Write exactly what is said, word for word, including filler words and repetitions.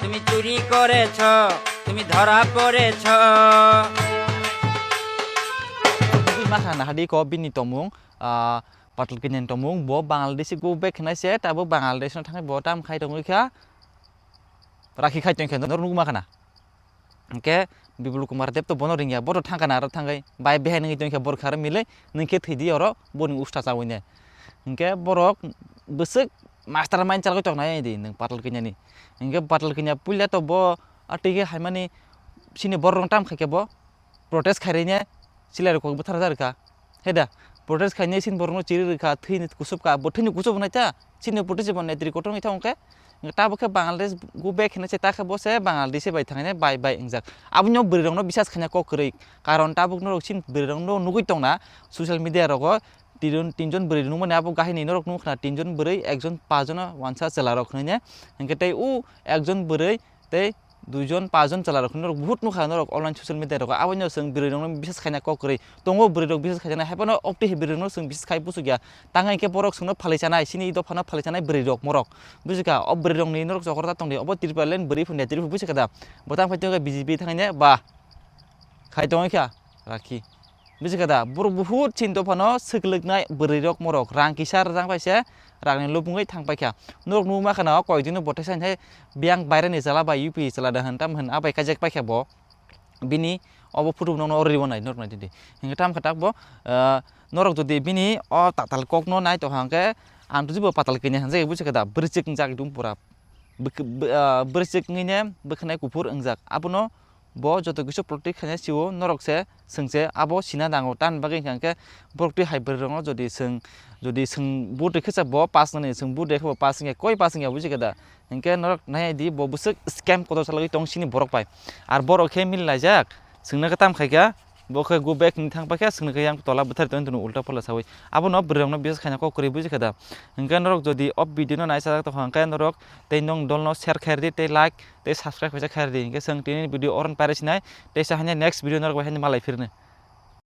তুমি চুরি করেছ, তুমি ধরা পড়েছ। Twi ma kha na hadi ko bini tomung, ah, Patal Kanya ni tomung, bo Bangladesh go back khnai se, tabo Bangladesh no thangwi bo tam khai tongwi kha, rakhi khai tong kha, nor nuk ma khana. Hingke Bipul Kumar Deb to bono ringya, bo to thangkana aro thangwi, bai behai nungwi tongkha borok kha aro milwi, nungkhe thwidi oro boni usta chawine. Hingke borok bwswk master mind chalgwi tongnai di nwng Patal Kanya ni. Hingke Patal Kanya puila to bo atwikhe haimani sini borok rong tam khaikhe bo protest khairine silai rok kok bwthar jar kha. Heda, protest khainai sin borokno chiri rwkha, thwini kusupka, bo thwini kusup hwnai ta, chini protest bo netri kotor wngwi thang khe, tabuk khe Bangladesh go back hinwi se, ta khe bo se Bangladesh bai thangwi bai bai wngjak. Aboni bwrwi rokno bisas khaina kok kwrwi, karon tabuk norok chini bwrwi rokno nugwi tongna social media rogo, tinjon, tinjon bwrwi nukmani abo gahini norok nukha na, tinjon bwrwi, ekjon pajon wansa chwla rok hinwi ne, hinkhe tei u ekjon bwrwi, tei duijon, pajon chwla rok norok buhut nukha norok online social media rogo, abono chwng bwrwi rokno bisas khaina kok kwrwi tongo, bwrwi rok bisas khaina hai phano opti hai bwrwi rokno chwng bisas khai buchukya, tangwi khe borok chwngno phalwi chanai, chini dophano phalwi chanai bwrwi rok morok buchukha, o bwrwi rokni norok chokor ta tongdi, obo Tripura land bwrwi phunde Tripura buchukha da, bo tang phai tongkha B J P thangnai ne ba khai tongkha rakhi. Bisi kada, borok buhut chinto phano swkliknai bwrwi rok morok rang kisa rwjang paise, rangni lubungwi thang paikha. Norok nukma khana o koidino bo teisa hai biyang bairani chwla bai U P chwla da hwn tam hwn abai kaijak paikha bo. Bini obo photo bo nokno rwi bo nai norok nai di. Hinkhe tam khe tak bo, ah, norok jodi bini o tatal kokno nai tongkha hwnkhe ang tujibo patal kanya hwnjak busi kada bwrwichwk wngjak ekdum pura. Bwk-, bw-, ah, bwrwichwk wngwi ne bwkhwnai kuphur wngjak. Abono bo joto kisa protect khaina sio norok se swngse abo sina nango. Tamni bagwi hwnkha hwnkhe borok twi hai bwrwi rokno jodi swng, jodi swng vote rwkhe se bo pass wngnani, swng vote rwkhe bo pass wngya, koi pass wngya buji khe da? Hinkhe norok nai di bo bwswk scam kotor salagwi tong sini borok bai. Ar borok khe mili laijak, swngna khe tam khaikha, bo khe go back hinwi thang paikha, swngna khe yang tola bwthar tong tong ulta phola sawi. Abono bwrwi rokno bisas khaina kok kwrwi buji khe da? Hinkhe norok jodi o video no naisajak tongkha hinkhe norok tei nwng dolno share khairdi tei like tei subscribe kaisa khairdi. Hinkhe chwng tini video oron pairi sinai, tei sa hanya next video norok bai hanya malai phirnai.